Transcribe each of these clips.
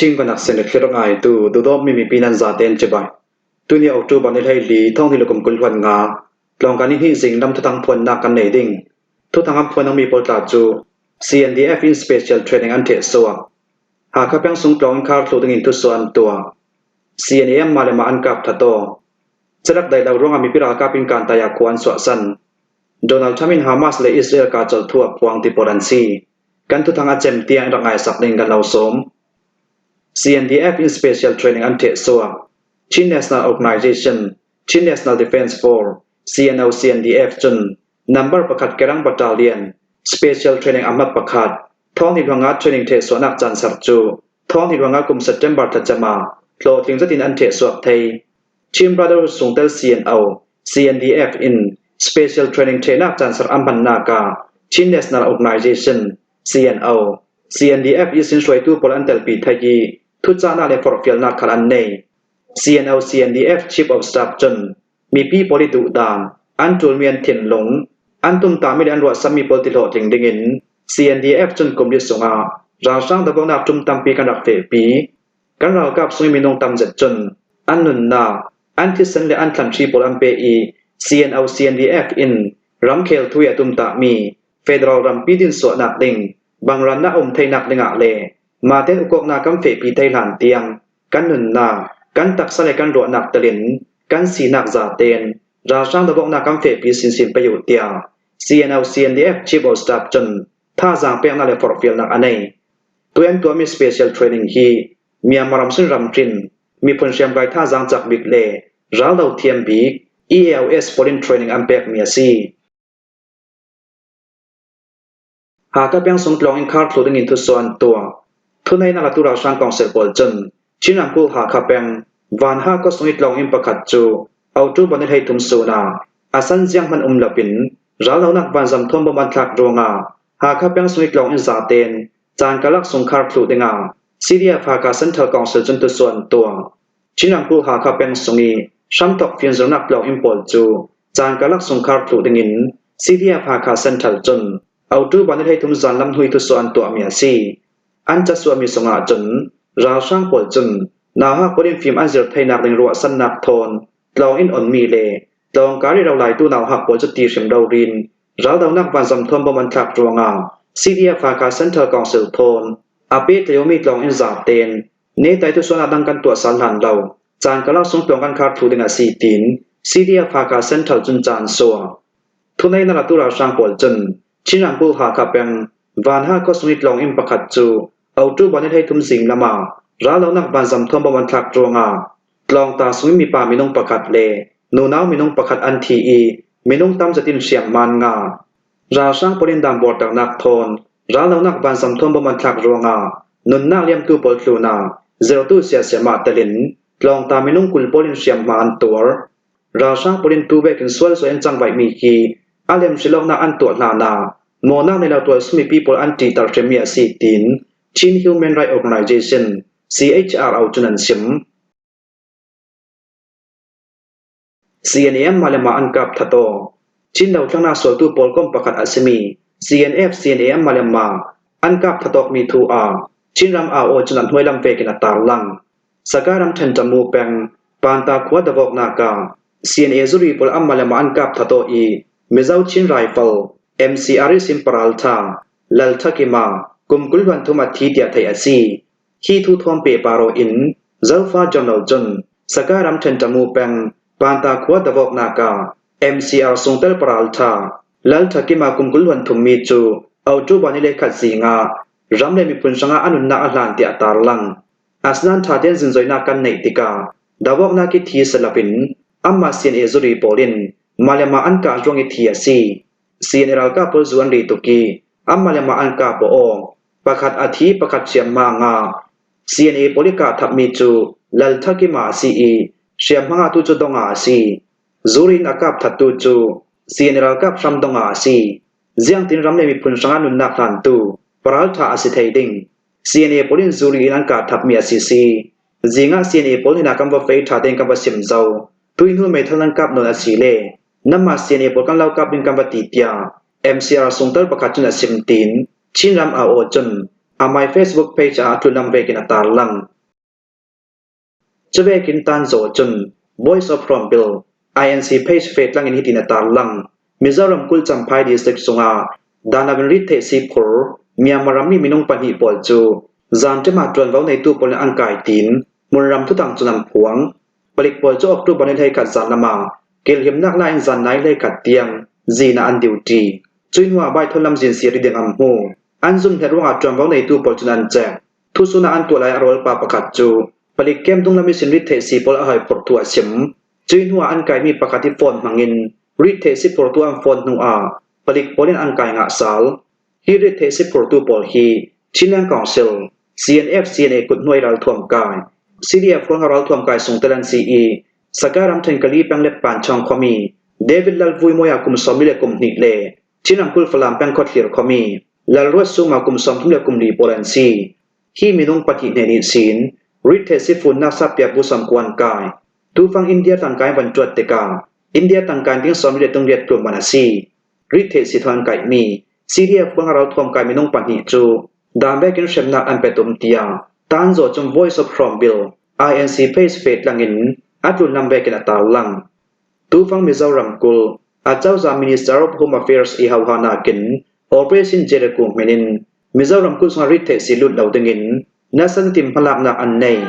Chinkanak sin le thlir ngaitu duhdawtmi mipi nan zaten cibai. Tuni October ni 14 thong ni le kum 25 tlawngka ni hnih zing lam thuthang phuannak kan nei ding. Thuthang an phuan mi pawl tla cu CNDF in special training an theh suak. Hakha peng sung tlawng in khar thlu ding in thusuah an tuah. CNA mah le mah an kap thataw. Calak dai lo ruangah mipi ralkap in Kantaya khua an suahsan. Donald Trump in Hamas le Israel ka colh thu a phuang ti pawl an si. Kan thuthang a cem tiang in rak ngaisak ding kan lo sawm. CNDF in special training an theh suak. Chin National Organization, Chin National Defense Force, CNO CNDF cun number pakhat Kerang Battalion, special training ahmat pakhat, thawng ni hluangah training theh suahnak caan ser cu thawng ni hluangah kum September thlacam ah hlawhtling zetin an theh suak thei. Chin Brotherhood sungtel CNO, CNDF in special training thehnak caan ser an hmannak ah Chin National Organization, CNO, CNDF i sin hruaitu pawl an telpi thai i thucahnak le forhfialnak khal an nei. CNO CNDF Chief of Staff cun mipi pawl i duhdan, an ṭulmi an thinlung, an tumtami le an ruahsammi pawl ti hlawhtling dingin CNDF cun kum li sungah ralhrang dohnak ṭum tampi kan rak fehpi. Kan ralkap sung i minung tamzet cun an nunnak, an thisen le an thlanhri pawl an peh i CNO CNDF in ramkhel thui a tumtahmi federal rampi dinsuahnak ding bangran a um theinak dingah le mahten ukawknak kan fehpi thei hlan tiang kan nunnak, kan taksa le kan ruahnak telin kan sinak zaten ralhrang dohnak kan fehpi sinsin pei u tiah CNO CNDF Chief of Staff cun thazaang peknak le forhfialnak a nei. Tuan tuahmi special training hi Myanmar ram sin ramṭin miphun hriamkai thazaang cak bik le raldo thiam bik EAOS pawl in training an pekmi a si. Hakha peng sungtlawng in khar thlu ding in thusuah an tuah. Thuneinak atu ralhrang council pawl cun Chin ramkulh Hakha peng Vanha khuasung i tlawng inn pakhat cu October ni 13 sun ah a san ziang hmanh um loin raldohnak vanzam thuam bom an thlak ruangah Hakha peng sung i tlawng inn zaten caan karlak sungkhar thlu dingah CDF Hakha Central Council cun tusuah an tuah. Chin ramkulh Hakha peng sung i hramthok fimzurnak tlawng inn pawl cu caan karlak sungkhar thlu dingin CDF Hakha Central cun October ni 13 zan lamhnui thusuah an tuahmi a si. An casuahmi sungah cun ralhrang pawl cun nauhak pawl in fim an zir theinak ding ruahsannak thawn tlawng in onmi le tlawngkar i rolaitu nauhak pawl cu ti hrim rorin raldohnak vanzam thuam bom an thlak ruangah CDF Hakha Central Council thawn a pehtlaiomi tlawng in zaten Netai tu sual ah dang kan tuah sal hlan lo. Caan karlak sung tlawng kan khar thlu ding a si tiin CDF Hakha Central cun caan sua. Thunei na latu ralhrang pawl cun Chin ramkulh Hakha peng Vanha khuasung i tlawng inn pakhat cu October ni 13 zing lam ah raldohnak vanzam thuam bom an thlak ruangah tlawngta sung in mipa minung pakhat le nunau minung pakhat an thi i minung tam zat in hriamman nga. Ralhrang pawl in dam buarternak thawn raldohnak vanzam thuam bom an thlak ruangah nunnak liamtu pawl tlun ah zertu siasiam ah tel in tlawngta minung 20 pawl in hriamhma an tuar. Ralhrang pawl in tubek in sualsuai an cangvaihmi hi a lem hrilhawknak an tuah hlan ah mawnak nei lo tualsung mipi pawl an ṭihter hrimmi a si tiin Chin Human Rights Organization CHRO cun an chim. CNA mah le mah an kap thataw. Chin dothlannak sualtu pawl komh pakhat a simi CNF CNA mah le mah an kap thatawkmi thu ah Chinram au-aw cun an hnuailam pek in a tarlang. Saka ramṭhen Tamu peng Panta khua davawknak ah CNA zuri pawl anmah le mah an kap thataw i Mizo Chin Rifle MCR i sim paralṭha Lal Thakima kum 23 a thi tiah theih a si. Hi thu thawm pe paro in Zofa Journal cun Saka ramṭhen Tamu peng Panta khua davawknak ah MCR sungtel paralṭha Lal Thakima kum 23 mi cu October ni le khat zing ah ram le miphun hrangah a nunnak a hlan tiah a tarlang. Asinain ṭha tein zinzoinak kan neih tikah dawaknak i thi salap in anmah CNA zuri pawl in mah le mah an kah ruang i thi a si. CNA ralkap pawl zu an ri tuk i anmah le mah an kah paw pakhat a thi pakhat hriamhma ngah. CNA pawl i kah thapmi cu Lal Thakima a si i hriamhma ngahtu cu Donga a si. Zuri in a kap thattu cu CNA ralkap hram Donga a si. Ziangtin ram le miphun hrangah nunnak hlantu paralṭha a si thei ding. CNA pawl in zuri in an kah thapmi a si si. Zing ah CNA pawl hina kan va fei ṭha tein kan va sim zau. Tuihnu meithal nan kap nawn a si le nanmah CNA pawl kan lo kap in kan va ti tiah MCR sungtal pakhat cun a sim tiin Chinram au-aw cun a my Facebook page ah a tlunlam vekin a tarlang. Cuvekin Tanzaw cun Voice of Hrombil INC page fehtlang in hitin a tarlang. Mizoram kulh Champhai district chungah Danabin rittheih phur Myanmar rammi minung pahnih pawl cu zanṭim ah ṭuanvo neitu pawl nih an kai tiin hmunram thutang cun an phuang. Palik pawl cu October ni 11 zanlam ah kilhimnak la in zan nai 11 tiang zin ah an duty. Cui hnu ah Baithawn lamzin siri ding an hmu. An zumhlet ruangah ṭuanvo neitu pawl cun an cek. Thusun ah an tuah lai a rawl pa pakhat cu palik kem dunglam i sin rittheih sii pawl a hoi phortu a chim. Cui hnu ah an kaimi pakhat i phone hmangin rittheih sii phortu an phone hnu ah palik pawl in an kai ngah sal. Hi rittheih sii phortu pawl hi Chinland Council, CNF CNA kuthnuai ralthuam kai, CDF ruangah ralthuam kai sungtel an si i Saka ramṭhen Kali peng le Panchong khuami David Lalvuimawia kum 12 le Chin ramkulh Falam peng Khuathlir khuami Lalruatsuma kum 34 pawl an si. Hi minung pahnih hne nih sin rittheih sifunnak sappiak bu samkuan kai tufang India tangka in van ṭuat tikah India tangka in ding 48 tlum man a si. Rittheih sithaw an kaihmi CDF ruangah ralthuam kai minung pahnih cu danbek in hremnak an pe tum tiah Tanzaw cung Voice of Hrombil INC page fehtlang in a tlunlam vekin a tarlang. Tufang Mizo ramkulh acozah Minister of Home Affairs i hauha nakin Operation Jericho hmin in Mizo ramkulh chungah rittheih sii lut lo dingin nasa tim hmalaknak an nei.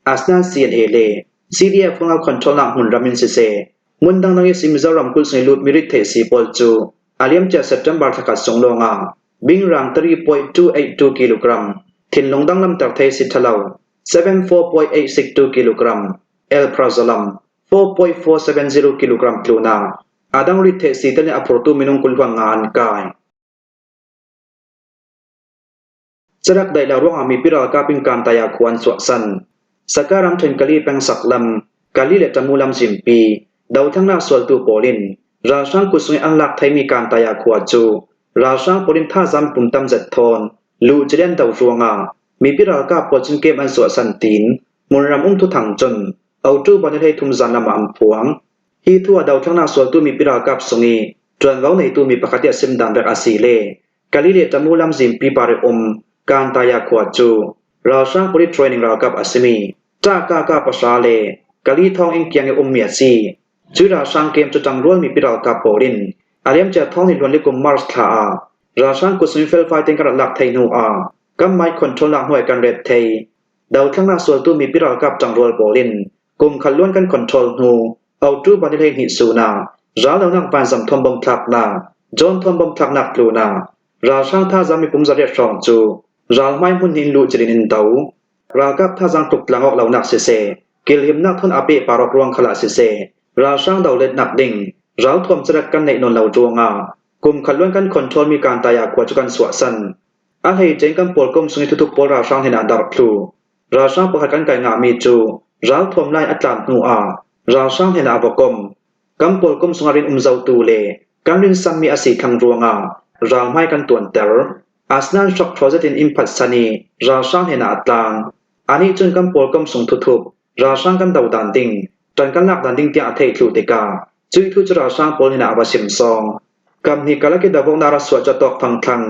Asinain CNA le CDF ruangah control nak hmunram in siseh hmun dangdang i si Mizo ramkulh chung i lutmi rittheih sii pawl cu a liamcia September thlakhat chung lawngah bingrang 3.282 kilogram thinlung danglamter thei si ṭhalo 74.862 kilogram Alprazolam 4.470 kilogram tlun ah a dang rittheih sii tel in a phurtu minung 20 nga an kai. Carak daih lo ruangah mipi ralkap in Kantaya khua an chuahsan. Saka ramṭhen Kali peng saklam, Kali le Tamu lam zimpi, dothlannak sualtu pawl in ralhrang kutsung i an lak thaimi Kantaya khua cu ralhrang pawl in thazaang pum tam zet thawn luhcili an do ruangah mipi ralkap pawl cun kem an suahsan tiin hmunram um thuthang cun October ni 13 zanlam ah an phuang. Hi thu ah dothlannak sualtu mipi ralkap sung i ṭuanvo neitu mi pakhat i a sim dan rak a si le Kali le Tamu lam zimpi par i um Kantaya khua cu ralhrang police training ralkap a simi Ṭah-Ka-Ka pahra le Kali thawnginn kiang i ummi a si. Cu ralhrang kem cu ṭangrual mipi ralkap pawl in a liamcia thawng ni hluan kum March thla ah ralhrang kutsung felfai tein kan rak lak thai hnu ah kan mic control nak hnuai kan ret thai. Dothlannak sualtu mipi ralkap ṭangrual pawl in kum khat luan kan control hnu Autu ban i 12 sun ah raldohnak vanzam thuambom thlaknak John thuambom thlaknak tlun ah ralhrang thazaang mipum 800 hrawng cu ralhmai hmun in luh cilin in do. Ralkap thazaang tluktlang awk lonak siseh, kilhimnak thon a peh parok ruang khal ah siseh, ralhrang doletnak ding ralthuam carek kan neih nawn lo ruangah kum khat luan kan control mi Kantaya khua cu kan suahsan. A hleice in kan pawlkom sung i thutuk pawl ralhrang hin ah darh thlu. Ralhrang pakhat kan kai ngahmi cu ralthuam lai a tlan hnu ah ralhrang hen ah va kom. Kan pawlkom sungah rin um zotu le kan rin sammi a si thlang ruangah ralhmai kan tuanter. Asinain hrokhrol zet in inn phatsan i ralhrang hen ah a tlang. Anih cun kan pawlkom sung thuthup ralhrang kan do dan ding, ṭan kan lak dan ding tiah a theih thlu tikah cui thu cu ralhrang pawl hen ah a va sim sawng. Kamhnih karlak i dovoknak rak suah cu a tawk thangthang.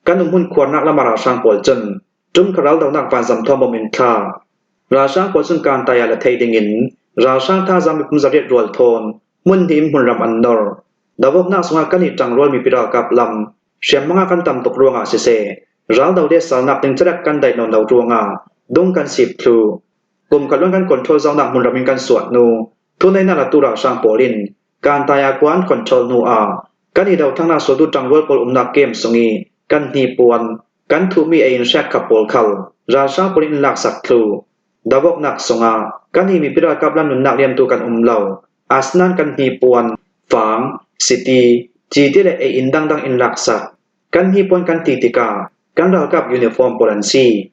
Kan umhmun khuarnak lam ah ralhrang pawl cun ṭumkha raldohnak vanzam thuambawm in thla. Ralhrang pawl cun Kantaya le thei dingin ralhrang thazaang mipum 800 rual thawn hmun hnih in hmunram an nor. Dovoknak sungah kan i ṭangrual mipi ralkap lam hriamhmang ah kan tam tuk ruangah siseh, raldo le salnak ding carek kan daih nawn lo ruangah dung kan sip thlu. Kum khat luan kan control zohnak hmunram in kan suah hnu thuneinak latu ralhrang pawl in Kantaya khua an control hnu ah kan i dothlannak sualtu ṭangrual pawl umnak camp sung i kan hnipuan, kan thuhmi ei in hriakkap pawl khal ralhrang pawl in an laksak thlu. Dawoknak sungah kan hi mipi ralkap lam nunnak liamtu kan um lo. Asinain kan hnipuan, fang, siti, cite le ei inn dangdang in laksak. Kan hnipuan kan ti tikah kan ralkap uniform pawl an si.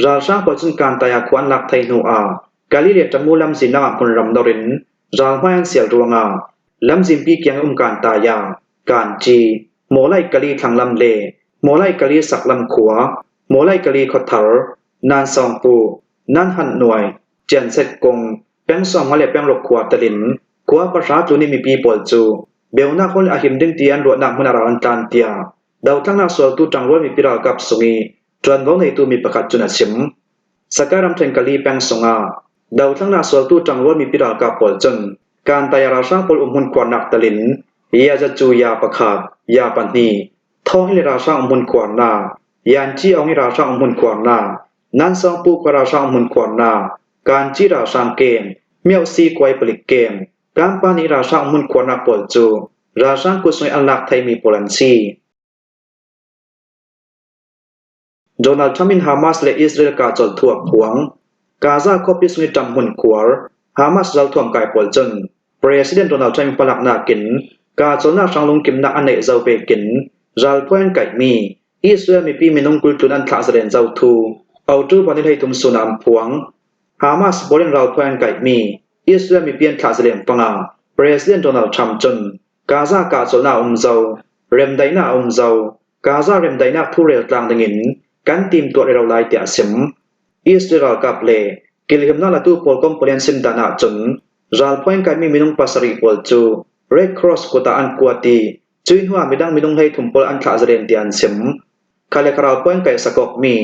Ralhrang pawl cun Kantaya khua an lak thai hnu ah Kali le Tamu lamzin lam ah hmunram nor in ralhmai an sial ruangah lamzinpi kiang i um Kantaya, Kanci, Mawlai Kali thlanglam le Mawlai Kali saklam khua, Mawlai Kali khuathar, Nansawngpu, Nanhanhnuai, Cianset kung, Pengsawng le Pengruk khua telin khua pahra tlun i mipi pawl cu beunak hall a him ding ti an ruahnak hmun ah ral an tlan tiah dotlangnak sualtu ṭangrual mipi ralkap sung i Ṭuanvo ngeitu mi pakhat cun a chim. Sakae ramṭhen Kali peng sungah dothlannak sualtu ṭangrual mipi ralkap pawl cun Kantaya ralhrang pawl umhmun khuarnak telin Yazacu ya pakhat, ya pahnih, Thawng le ralhrang umhmun khuarnak, Yanci Aung i ralhrang umhmun khuarnak, Nansawngpu khua ralhrang umhmun khuarnak, Kanci ralhrang kem, Myohsi kuai palik kem, Kampani ralhrang umhmun khuarnak pawl cu ralhrang kutsung i an lak thaimi pawl an si. Donald Trump in Hamas le Israel kahcolh thu a phuang. Gaza khuapi sung i ṭam hmun khuar Hamas ralthuam kai pawl cun President Donald Trump hmalaknak in kahcolnak hrang lungkimnak a neih zau pekin ralphuai an kaihmi Israel mipi minung 20 tlun an thlah zalen zau thu October ni 13 sun ah an phuang. Hamas pawl in ralphuai an kaihmi Israel mipi an thlah zalen pangah President Donald Trump cun Gaza kahcolnak a um zau, remdaihnak a um zau, Gaza remdaihnak thurel tlang dingin kan timtuah rero lai tiah a chim. Israel ralkap le kilhimnak latu pawl kong pawl an sim dan ahcun ralphuai an kaimi minung pasarih pawl cu Red Cross kut ah an kuat i cui hnuah midang minung 13 pawl an thlah zalen tiah an chim. Kha le kha ralphuai an kai sakawkmi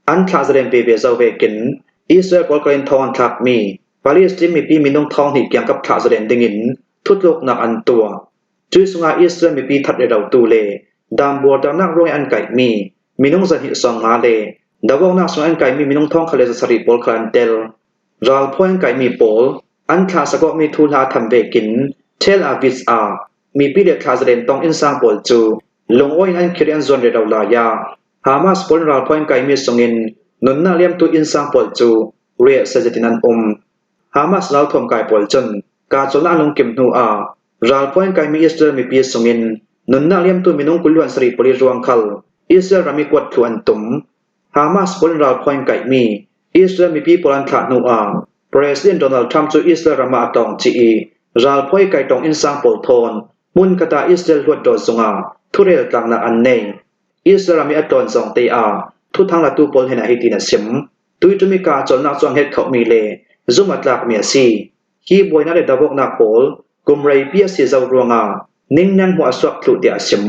an thlah zalen veve zo vekin Israel pawl kal in thong an thlakmi Palestine mipi minung 2,000 kiangkap thlah zalen dingin thutluknak an tuah. Cu chungah Israel mipi that rerotu le dambuarternak ruang i an kaihmi minung 250 le dawawknak sung an kaimi minung 1,107 pawl kha an tel. Ralphaw an kaimi pawl an thla sakawkmi thu hla tham vekin Tel Aviv ah mipi le thla zalen tong innsang pawl cu lungawi in an khir i an zuan rero lai ah Hamas pawl in ralphaw an kaimi sungin nunnak liamtu innsang pawl cu riah sazet in an um. Hamas ralthuam kai pawl cun kahcawn an lungkim hnu ah ralphaw an kaimi Israel mipi sungin nunnak liamtu minung 27 pali ruang khal Israel ram i kuat thlu an tum. Hamas pawl in ralphaw an kaihmi Israel mipi pawl an thlah hnu ah President Donald Trump cu Israel ram ah a tawng chih i ralphaw i kaitong innsang pawl thawn hmunkhat ah Israel hluatdaw zungah thurel tlangnak an nei. Israel ram i a tlawn zong te ah thuthang latu pawl hen ah hitin a sim. Tuiṭum i kaa colnak cu a hnget khomi le zumh a tlakmi a si. Hi buainak le dawknak pawl kum reipi a si zau ruangah ningniang hmuh a suak thlu tiah a chim.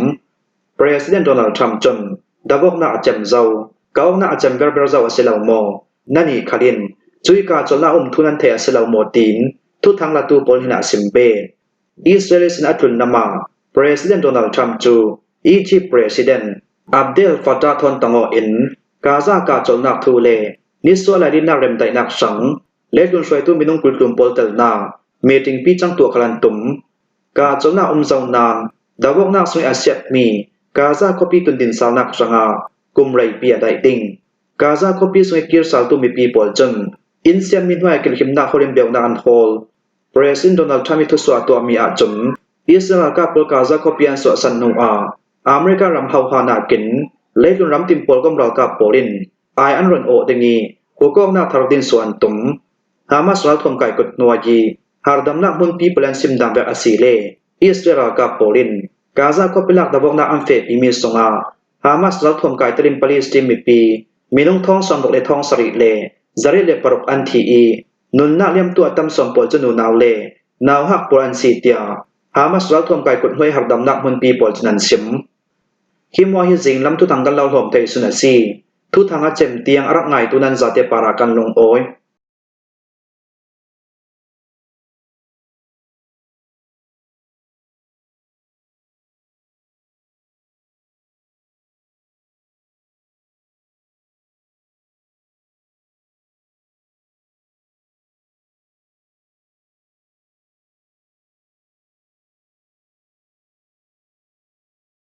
President Donald Trump cun dawknak a cem zau, kauknak a cem berber zau a si lo maw? Nan i khal in cuika colnak um thu nan theih a si lo maw tiin thuthang latu pawl hin a sim ve. Israel sin a tlun lam ah President Donald Trump cu Egypt President Abdel Fattah Thawntangawh in Gaza kahcolnak thu le nisual lailinak remdaihnak hrang letlun hruaitu minung 20 tlum pawl telnak meeting pi cang tuah khal an tum. Kahcolnak um zau nain dawawknak sung i a siapmi Gaza khuapi tundin saunak hrangah kum reipi a daih ding. Gaza khuapi sung i kirsaltu mipi pawl cun inn siammi hnuai kilhimnak holin biaknak an hawl. President Donald Trump i thusuah tuahmi ahcun Israel ralkap pawl Gaza khuapi an suahsan hnu ah America ram hauha nakin leilung ram tim pawl kom ralkap pawl in ai an ron awh ding i ukawknak thar din su an tum. Hamas ralthuam kai kut hnuai i hardamnak hmunpi pawl an simdang vek a si le Israel ralkap pawl in Gaza khuapi lak davoknak an fehpimi sungah Hamas ralthuam kai telin Palestine mipi minung thong 60 le thong 7 le zarih le paruk an thi i nunnak liamtu a tam sawm pawl cu nunau le nauhak pawl an si tiah Hamas ralthuam kai kut hnuai hardamnak hmunpi pawl cun an sim. Hi mua hi zinglam thuthang kan lo hlawm thei sun a si. Thuthang a cem tiang a rak ngaitu nan zate para kan lungawi.